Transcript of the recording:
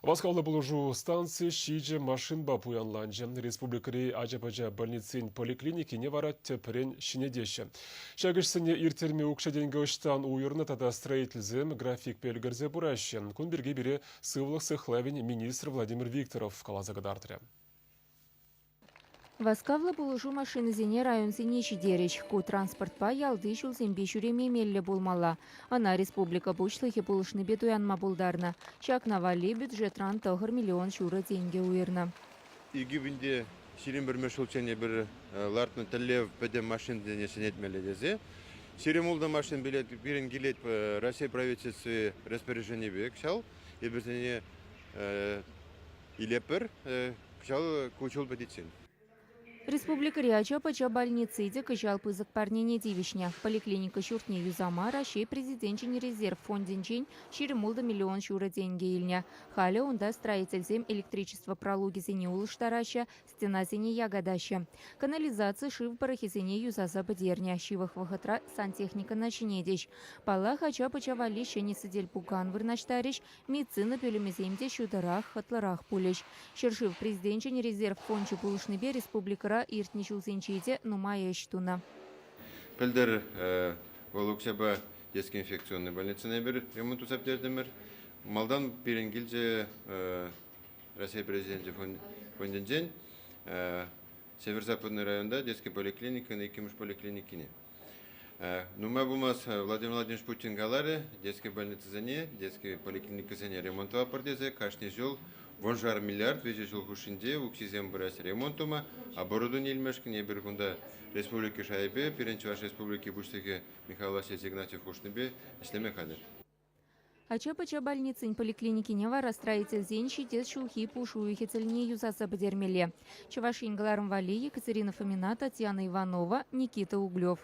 Васкавлӑ пулӑшу станцийӗ ҫичӗ машинпа пуянланчӗ. Республикӑри ача-пӑча больницин поликлиникине вара тӗпрен ҫӗнетеҫҫӗ. Ҫак ӗҫсене ирттерме укҫа-тенкӗ ӑҫтан уйӑрнӑ тата строительсем графикпе ӗлкӗрсе пыраҫҫӗ. Кун пирки пире сывлӑх сыхлавӗн министрӗ Владимир Викторов каласа кӑтартрӗ. Васкавлӑ пулӑшу машинисене районсене ҫитерӗҫ. Ку транспортпа ялти ҫулсемпе ҫӳреме меллӗ пулмалла. Ӑна республика Пуҫлӑхӗ пулӑшнипе туянма пултарнӑ. Ҫакна валли бюджетран 9 миллион ҫурӑ тенкӗ уйӑрнӑ. 2021 ҫулччен эпир лартнӑ тӗллев пӗтӗм машинсене ҫӗнетмелле тесе. 26 машин билет пирӗн килет Раҫҫей правительстви распоряженипе кӑҫал. Эпир вӗсене илетпӗр. Кӑҫал ку ҫул пӗтиччен. Республикӑри ача-пӑча больници те кӑҫал пысӑк парнене тивӗҫнӗ. Поликлиника ҫуртне юсама Раҫҫей Президенчӗн резерв фондӗнчен 26 миллион ҫурӑ тенкӗ илнӗ. Халӗ унта строительсем электричество пралукӗсене улӑштараҫҫӗ, стенасене якатаҫҫӗ. Канализаци шыв пӑрӑхӗсене юсаса пӗтернӗ. Ҫывӑх вӑхӑтра сантехникӑна ҫӗнетӗҫ. Паллах, ача-пӑча валли ҫӗнӗ сӗтел-пукан вырнаҫтарӗҫ, Медицина пӳлӗмӗсем те ҫутӑрах, хӑтлӑрах пулӗҫ. Ҫӗршыв Президенчӗн резерв фончӗ пулӑшнипе республикӑра иртнӗ ҫулсенче те нумай ӗҫ тунӑ. Пӗлтӗр вӑл укҫапа детский инфекционный больницӑна эпир ремонт туса пӗтертӗмӗр. Малтан пирӗн килчӗ Россия Президенчӗ фондӗнчен Северо-Западный районта детский поликлиникӑн иккӗмӗш поликлиникине. Нумай пулмасть Владимир Владимирович Путин каларӗ, детский больницӑсене, детский поликлиникӑсене ремонт тӑватпӑр тесе кашни ҫул вуншар миллиард виҫӗ ҫул хушшинче укҫисем пыраҫҫӗ ремонт тума, оборудовани илмешкӗн эпир кунта республика шайӗпе пирӗн Чӑваш Республики Пуҫлӑхӗ Михаил Васильевич Игнатьев хушнипе ӗҫлеме хатӗр. Ача-пӑча больницин поликлиникине вара строительсен ҫитес ҫулхи пуш уйӑхӗ тӗлне юсаса пӗтермелле. Чӑваш Ен кӑларӑм валли Екатерина Фомина, Татьяна Иванова, Никита Углев.